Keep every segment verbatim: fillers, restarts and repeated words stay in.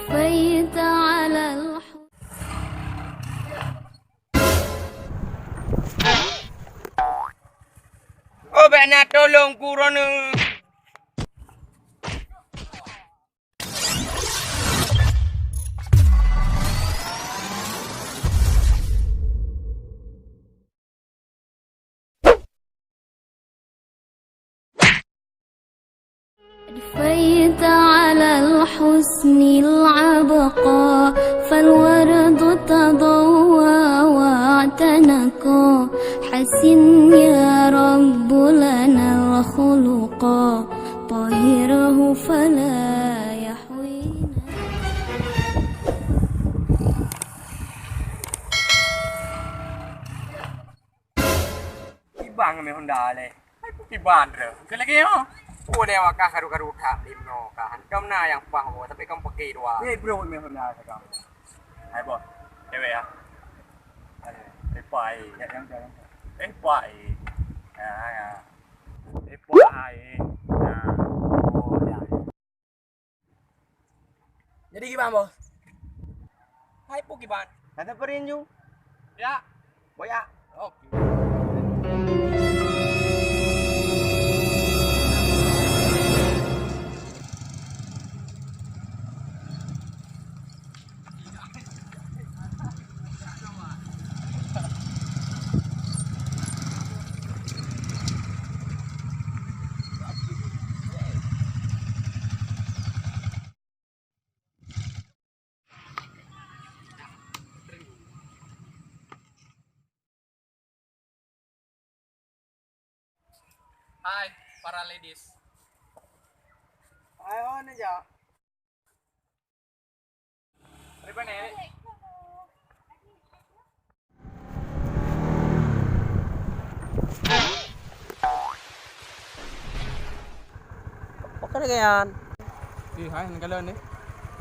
Baita alal hu- Oh, bèk na tolong ku droeneuh. أضفيت على الحسن العبقى، فالورد تضوى واعتنقى. حسن يا رب لنا الخلقا، طهره فلا يحوينا. Kiban ngon mè Honda lé. Hai, peue kiban re. Keu lagèe nyoe. Oh, lé awak kah karu-karu that lim nyoe kah. Hantom na nyang paih woe, tapi kan pakai dua. Eh, bro, mè Honda sekarang. Hai, bos. Cewek ya. Eh, pai. Ya, yang, yang. Eh, pai. Ya, ya. Eh, pai. Ya. Oh, ya. Jadi kiban, Bos? Hai, peue kiban? Kata perin ju. Ya. Boya. Oke. Hai, para ladies. Hai, oh, ni jak. Dari mana, Rik? Apa kena gaya? Eh, hai, nak kala ni?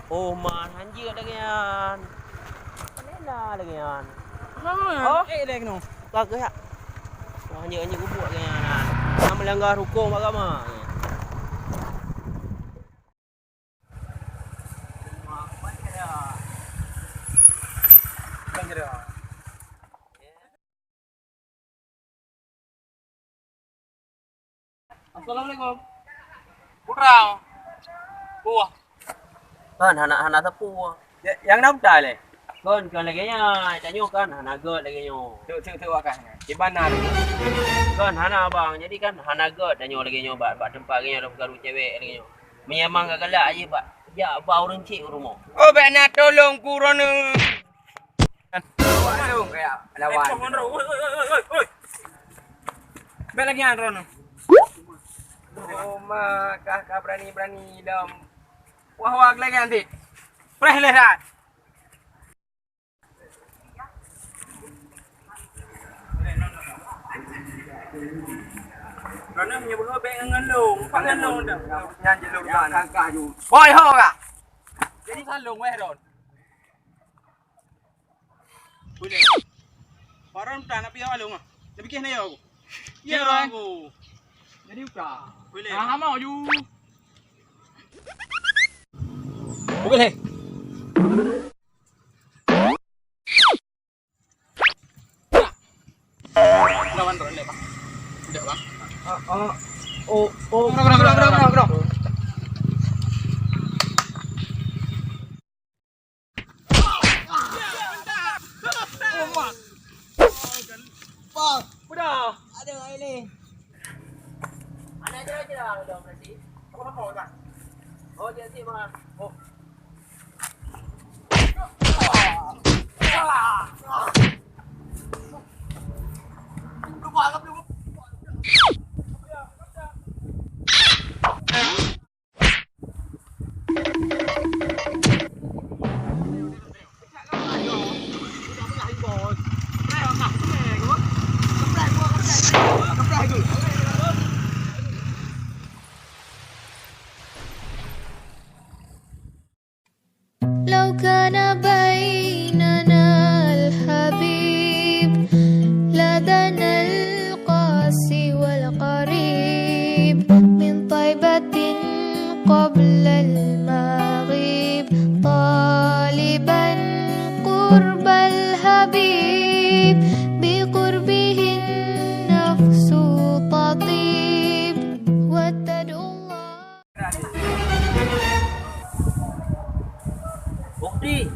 Oh, man, hanjeuet lagèe nyan. Palela lagèe nyan. Ha, oh, eh, lagèe nyoe. Ka keuh, ya. Wah, hanjeuet, hanjeuet geubuet lagèe nyan. Hana meulanggar huköm agama. Assalamualaikum. Putra. Wah. Kan hana, hana sapeue. Ya, nyang na utai lé. Kon, kon lagèe nyan, tanyoe kan hana gèt lagèe nyoe. Tuk, tuk, tuk, wakah nyan. Di mana tu? Kon hana, Bang. Jadi kan hana gèt tanyoe lagèe nyoe, bak, bak teumpat lagèe nyoe, ada peukaru cewek lagèe nyoe. Meunyo memang ka galak, ayo bak, jak ba ureueng chik u rumoh. Oh, bèk na tolong ku droeneuh. Awak dong kaya lawan. Eh, oi, oi, oi, oi, oi, oi. Bèk lagèe nyan droeneuh. Oh, ma, kah, kah berani-berani lom. Wah, wah, lagèe nyan, Dik. Preh lé that. Droeneuh meunyo beuhe bèk ngon lôn, pat ngon lôn dah. Nyan jeuet lôn ka na. Boy ho ka. Jadi salong weh ron. Boleh. Paron tan nak piye along ah. Tapi keh na yo aku. Iya, Ron. Aku. Jadi uka. Boleh. Ah, mau ju. Boleh. Lawan Ron lé, Bang. Udah, Bang. Ah, ah. Oh, oh. Gerang, gerang, gerang, gerang, gerang. Oh, mak. Bang. Udah. Aduh, air ni. Mana dia, dia, dia berarti? Apa, apa, Bang? Oh, dia sih, Bang. Oh. لو كان بيننا الحبيب لدنا القاسي والقريب من طيبة قبل المغيب. Bukti,